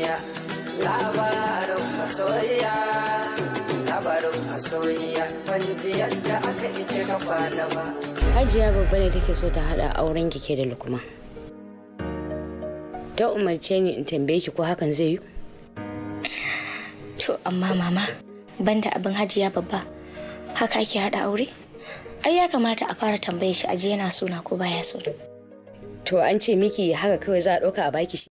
Masoyiya, labarin masoyiya, labarin masoyiya, ban ji yadda aka ita ka kwana ba. Hajiya Babba ne take so ta haɗa auren ki ke da Lukman. Ta umarce ni in tambaye ki ko hakan zai yi? To amma mama, banda abin Hajiya Babba, haka ake haɗa aure? Ai ya kamata a fara tambaye shi aji yana sona ko baya so. To an ce miki haka kawai za a ɗauka a baki shi?